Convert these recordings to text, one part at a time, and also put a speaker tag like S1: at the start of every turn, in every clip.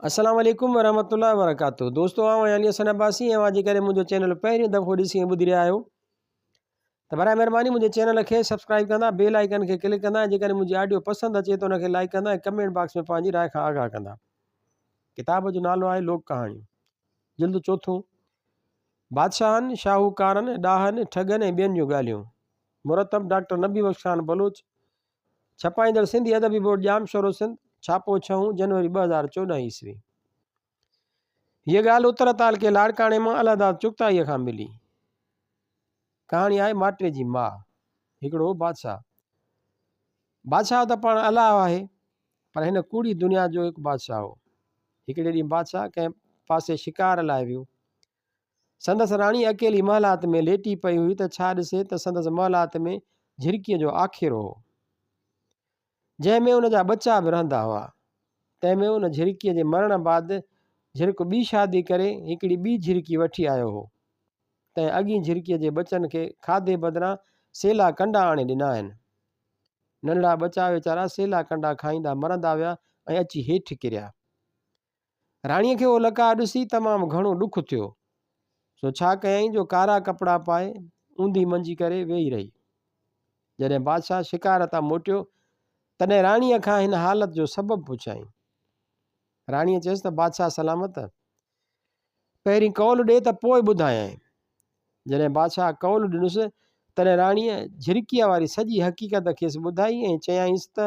S1: السلام عليڪم ورحمة الله وبرڪاته دوستو آئون آهيان علي حسن عباسي ۽ اوهان جيڪڏهن منهنجو چينل پهريون دفعو ڏسي ۽ ٻڌي رهيا آهيو ته برائي مهرباني منهنجي چينل کي سبسڪرائب ڪندا بيل آئيڪن کي ڪلڪ ڪندا ۽ جيڪڏهن منهنجي آڊيو پسند اچي ته ان کي لائڪ ڪندا ۽ ڪمينٽ باڪس ۾ پنهنجي راء کان آگاهه ڪندا. ڪتاب جو نالو آهي لوڪ ڪهاڻيون جلد چوٿون بادشاهن، شاهوڪارن، ڏاهن، ٺڳن ۽ ٻين جون ڳالهيون مرتب ڊاڪٽر نبي بخش خان بلوچ ڇپائيندڙ سنڌي ادبي بورڊ ڄامشورو سنڌ، ڇاپو ڇهون جنوري 2014 عيسوي. هيء ڳالهه اتر تعلقي لاڙڪاڻي مان الهداد چغتائيء کان ملي. ڪهاڻي آهي ماٽي جي ماء. هڪڙو هو بادشاهه. بادشاهه ته پاڻ الله آهي، پر هن ڪوڙي دنيا جو هڪ بادشاهه هو. هڪڙي ڏينهن بادشاهه ڪنهن پاسي شڪار لاء ويو. سندس راڻي اڪيلي محلات ۾ ليٽي پئي هئي ته ڇا ڏسي ته سندس محلات ۾ جهرڪيء جو آکيرو هو، جنهن ۾ ان جا ٻچا به رهندا هئا. تنهن ۾ ان جهرڪيء جي مرڻ بعد جهرڪ ٻي شادي ڪري هڪڙي ٻي جهرڪي وٺي آيو هو. تنهن اڳين جهرڪيء جي ٻچن کي کاڌي بدران سيلا ڪنڊا آڻي ڏنا آهن. ننڍڙا ٻچا ويچارا سيلا ڪنڊا کائيندا مرندا ويا ۽ اچي هيٺ ڪريا. راڻيء کي اهو لقاء ڏسي تمام گهڻو ڏک ٿيو، سو ڇا ڪيائين جو ڪارا ڪپڙا پائي اونڌي منجي ڪري ويهي رهي. جڏهن بادشاهه شڪار تان موٽيو، تڏهن راڻيء کان هن حالت جو سبب پڇيائين. راڻيء چيس ته بادشاهه سلامت، پهرين قول ڏي ته پوء ٻڌايانء. جڏهن بادشاهه قول ڏنس، تڏهن راڻيء جهرڪيء واري سڄي حقيقت کيس ٻڌائي ۽ چيائينس ته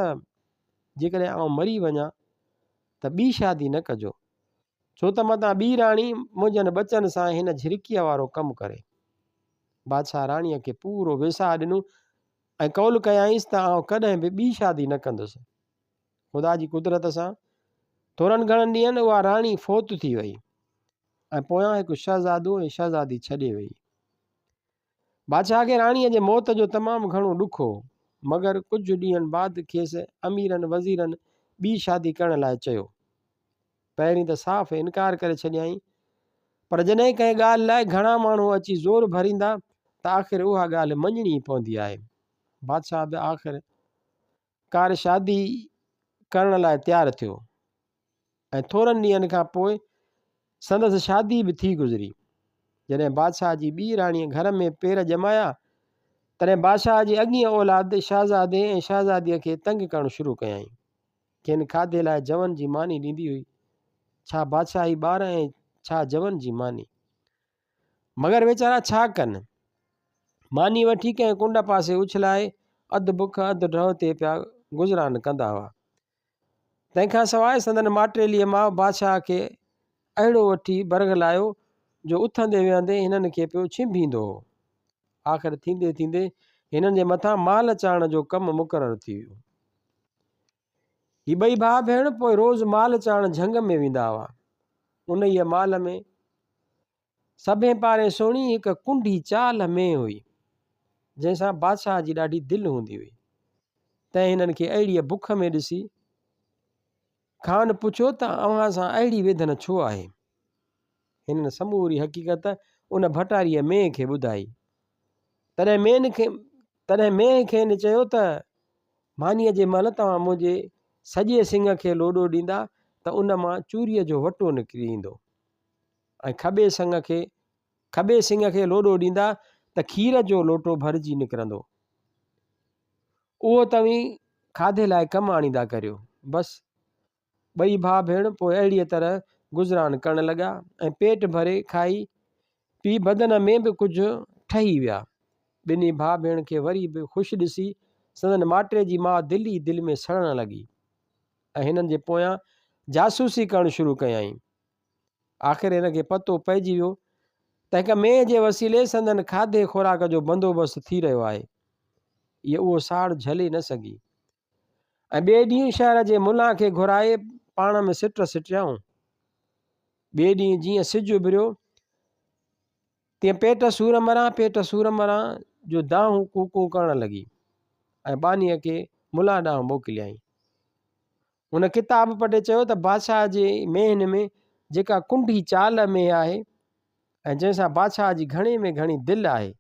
S1: جيڪڏهن آئون مري وڃان ته ٻي شادي نه ڪجو، ڇو ته متان ٻي راڻي منهنجن ٻچن سان هن جهرڪيء وارو ڪم ڪري. بادشاهه راڻيء کي پورو ويساهه ڏنو ۽ قول ڪيائينس ته آئون ڪڏهن به ٻي شادي نه ڪندس. خدا جي قدرت سان ٿورن گهڻن ڏينهن اها راڻي فوت ٿي وئي ۽ پويان هڪ شهزادو ۽ شهزادي ڇڏي وئي. بادشاهه کي راڻيء جي موت جو تمام گهڻو ڏک هو، مگر ڪجهه ڏينهن بعد کيس اميرن وزيرن ٻي شادي ڪرڻ لاء چيو. پهرين ته صاف انڪار ڪري ڇڏيائين، پر جڏهن ڪنهن ڳالهه لاء گهڻا ماڻهو اچي زور ڀريندا ته آخر اها ڳالهه مڃڻي ئي پوندي آهي. بادشاهه به آخر ڪار شادي ڪرڻ لاء تيار ٿيو ۽ ٿورن ڏينهن کان پوء سندس شادي به ٿي گذري. جڏهن بادشاهه جي ٻي راڻيء گهر ۾ پير ڄمايا، تڏهن بادشاهه جي اڳينء اولاد شهزادي ۽ شهزاديء کي تنگ ڪرڻ شروع ڪيائين. کين کاڌي لاء جون جي ماني ڏيندي هئي. ڇا بادشاهي ٻار ۽ ڇا جون جي ماني! مگر ويچارا ڇا ڪن؟ ماني وٺي ڪنهن ڪنڊ پاسي اڇلائي اڌ بک اڌ ڍؤ تي پيا گذران ڪندا هئا. تنهن کان سواء سندن ماٽيليء ماء بادشاهه کي اهڙو وٺي برغلايو جو اٿندي ويهندي هنن کي پيو ڇينڀيندو هو. آخر ٿيندي ٿيندي هنن جي مٿان مال چارڻ جو ڪم مقرر ٿي ويو. هي ٻئي ڀاء ڀيڻ پوء روز مال چارڻ جهنگ ۾ ويندا هئا. انهيء مال ۾ سڀين پارين سهڻي هڪ ڪنڍي چالهه مينهن هئي، جنهن سان بادشاهه جي ڏاڍي دل هوندي هئي. تنهن هنن کي اهڙيء بک ۾ ڏسي کانئن پڇيو ته اوهان سان اهڙي ويڌن ڇو آهي؟ هنن سموري حقيقت ان ڀٽاريء مينهن کي ٻڌائي. تڏهن مينهن کين چيو ته مانيء جي مهل توهان منهنجي سڄي سڱ کي لوڏو ڏيندا ته ان مان چوريء جو وٽو نڪري ايندو. ۽ کٻي سڱ کي کٻي سڱ کي لوڏو ڏيندا ته کير جو لوٽو ڀرجي نڪرندو. اهو توهين کاڌي لاء ڪم آڻيندا ڪريو. بس ٻئي ڀاء ڀيڻ پوء اهڙيء طرح گذران ڪرڻ لڳا ۽ پيٽ ڀري کائي پي بدن ۾ به ڪجهه ٺهي ويا. ٻنهي ڀاء ڀيڻ کي وري به خوش ڏسي سندن ماٽي جي ماء دل ئي دل ۾ سڙڻ لڳي ۽ هنن جي پويان جاسوسي ڪرڻ شروع ڪيائين. آخر هن کي پتو پئجي ويو ته هڪ مينهن جي وسيلي سندن کاڌي خوراڪ جو بندوبست ٿي رهيو آهي. هيء اهو ساڙ جهلي نه سگهي ۽ ٻئي ڏينهن شهر جي ملان کي گهرائي پاڻ ۾ سٽ سٽيائون. ٻئي ڏينهن جيئن سج اڀريو تيئن پيٽ سور مران پيٽ سور مران جو دانهون ڪوڪون ڪرڻ لڳي ۽ ٻانهيء کي ملان ڏانهن موڪليائين. هن ڪتاب پڙهي چيو ته بادشاهه جي مينهن ۾ جيڪا ڪنڍي چال مينهن آهي ۽ جنهن سان بادشاهه جي گهڻي ۾ گهڻي دل آهي،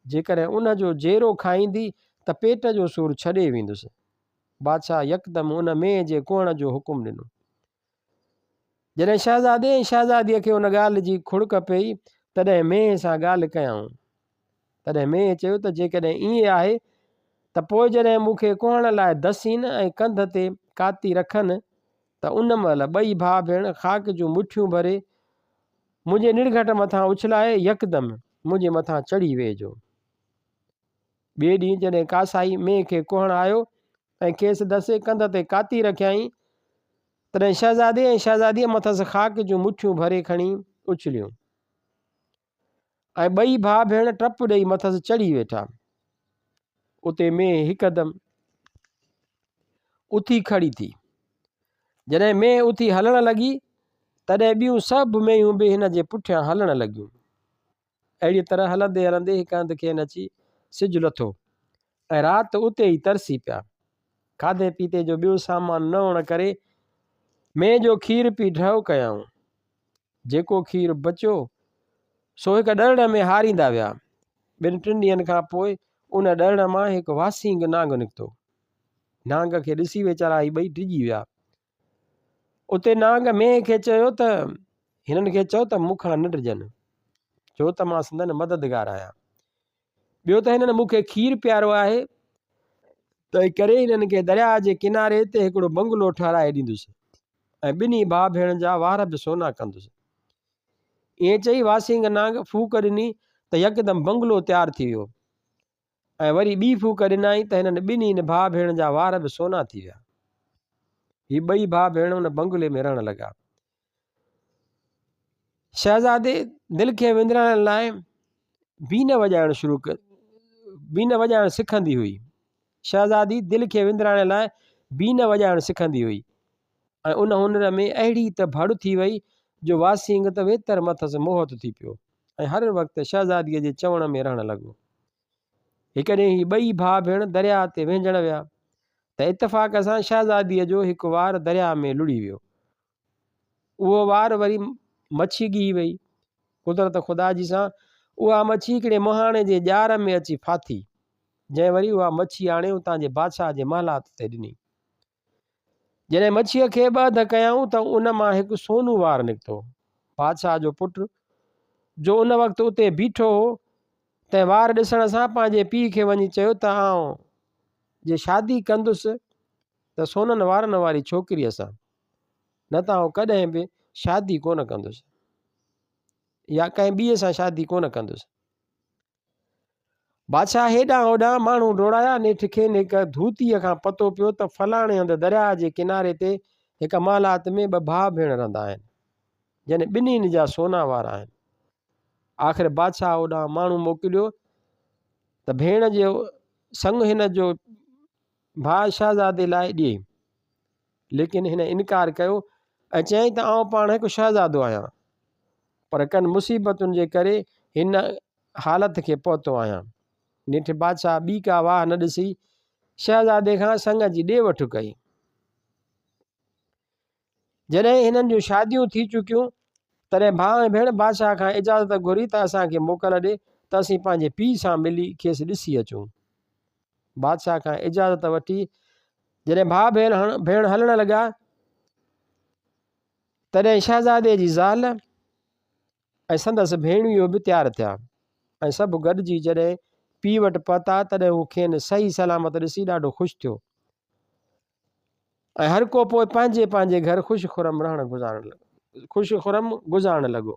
S1: جيڪڏهن ان جو جيرو کائيندي ته پيٽ جو سور ڇڏي ويندس. بادشاهه يڪدم ان مينهن جي ڪهڻ جو حڪم ڏنو. جڏهن شهزادي ۽ شهزاديء کي ان ڳالهه جي کڙڪ پيئي، تڏهن مينهن سان ڳالهه ڪيائون. تڏهن مينهن چيو ته جيڪڏهن ائين آهي ته پوء جڏهن مون کي ڪهڻ لاء دسين ۽ ڪنڌ تي ڪاتي رکن ته ان مهل ٻئي ڀاء ڀيڻ خاڪ جون مٺيون ڀري منهنجي نڙگهٽ مٿان اڇلائي يڪدم منهنجي مٿان چڙهي ويهجو. ٻئي ڏينهن جڏهن ڪاسائي مينهن کي ڪهڻ آيو ۽ کيس دسي ڪنڌ تي ڪاتي رکيائين، تڏهن شهزادي ۽ شهزاديء مٿس خاڪ جون مٺيون ڀري کڻي اڇليون ۽ ٻئي ڀاء ڀيڻ ٽپ ڏيئي مٿس چڙهي ويٺا. اتي مينهن هڪدم اٿي کڙي ٿي. جڏهن مينهن اٿي هلڻ لڳي، تڏهن ٻيون سڀ مينهيون به هن جي پٺيان هلڻ لڳيون. اهڙيء طرح هلندي هلندي هڪ هنڌ کين اچي سج لٿو ۽ رات اتي ئي ترسي پيا. کاڌي پيتي جو ٻيو سامان نه هئڻ ڪري مينهن جو کير پي ڍؤ ڪيائون. جيڪو کير بچيو سو هڪ ڏرڙ ۾ هاريندا ويا. ٻن ٽن ڏينهن کان پوء ان ڏرڙ مان هڪ واسينگ نانگ نڪتو. نانگ کي ڏسي ويچارا هي ٻئي ڊڄي ويا. اتي نانگ مينهن کي چيو ته هنن کي چئو ته مون کان نه ڊڄن، ڇو ته مان سندن مددگار آهيان. ٻيو ته هنن مون کي کير پياريو آهي، تنهن ڪري هنن کي درياهه جي ڪناري تي هڪڙو بنگلو ٺهرائي ڏيندس ۽ ٻنهي ڀاء ڀيڻ جا وار به سونا ڪندس. ائين چئي واسينگ نانگ ڦوڪ ڏني ته يڪدم بنگلو تيار ٿي ويو. ۽ وري ٻي ڦوڪ ڏنائين ته هنن ٻنهي ڀاء ڀيڻ جا وار به سونا ٿي ويا. هي ٻئي ڀاء ڀيڻ ان بنگلي ۾ رهڻ لڳا. شهزادي دل کي وندرائڻ لاء بين وڄائڻ شروع بين وڄائڻ سکندي هئي. شهزادي دل کي وندرائڻ لاء بين وڄائڻ سکندي هئي ۽ ان هنر ۾ اهڙي ته ڀڙ ٿي وئي جو واسينگ ته ويتر مٿس موهت ٿي پيو ۽ هر وقت شهزاديء جي چوڻ ۾ رهڻ لڳو. هڪ ڏينهن هي ٻئي ڀاء ڀيڻ درياهه تي وهنجڻ ويا ته اتفاق سان شهزاديء جو هڪ وار درياهه ۾ لڙهي ويو. اهو وار وري مڇي ڳهي وئي. قدرت خدا جي سان اها مڇي هڪڙي مهاڻي جي ڄار ۾ اچي ڦاٿي، جنهن وري اها مڇي آڻي اتان جي بادشاهه جي محلات تي ڏني. جڏهن مڇيء کي ٻه اڌ ڪيائون ته ان مان هڪ سونو وار نڪتو. بادشاهه جو پٽ، جو ان وقت اتي بيٺو هو، تنهن وار ڏسڻ سان پنهنجي پيء کي وڃي چيو ته آئون جي شادي ڪندس ته سونن وارن واري ڇوڪريء سان، نه ته آئون ڪڏهن به شادي ڪونه ڪندس يا ڪنهن ٻيء سان شادي ڪونه ڪندس. بادشاهه هيڏانهن هوڏانهن ماڻهو ڊوڙايا، نيٺ کين هڪ ڌوتيء کان پتو پيو ته فلاڻي هنڌ درياهه جي ڪناري تي هڪ محلات ۾ ٻه ڀاء ڀيڻ رهندا آهن، جن ٻنهين جا سونا وار آهن. آخر بادشاهه هوڏانهن ماڻهو موڪليو ته ڀيڻ جو سڱ هن جو ڀاء شهزادي لاء ڏئي. ليڪن هن انڪار ڪيو ۽ چيائين ته آئون پاڻ هڪ شهزادو آهيان، پر ڪن مصيبتن جي ڪري هن حالت کي پهتو آهيان. نيٺ بادشاهه ٻي ڪا واهه نه ڏسي شهزادي کان سڱ جي ڏي وٺ ڪئي. جڏهن هنن جون شاديون ٿي چڪيون، تڏهن ڀاء ۽ ڀيڻ بادشاهه کان اجازت گهري ته اسان کي موڪل ڏي ته اسين پنهنجي پيء سان ملي کيس ڏسي اچون. بادشاهه کان اجازت وٺي جڏهن ڀاء ڀيڻ هلڻ لڳا، تڏهن شهزادي جي زال ۽ سندس ڀيڻويو به تيار ٿيا ۽ سڀ گڏجي جڏهن پيء وٽ پهتا، تڏهن هو کين صحيح سلامت ڏسي ڏاڍو خوش ٿيو ۽ هر ڪو پوء پنهنجي پنهنجي گهر خوش خرم رهڻ گذارڻ خوش خرم گذارڻ لڳو.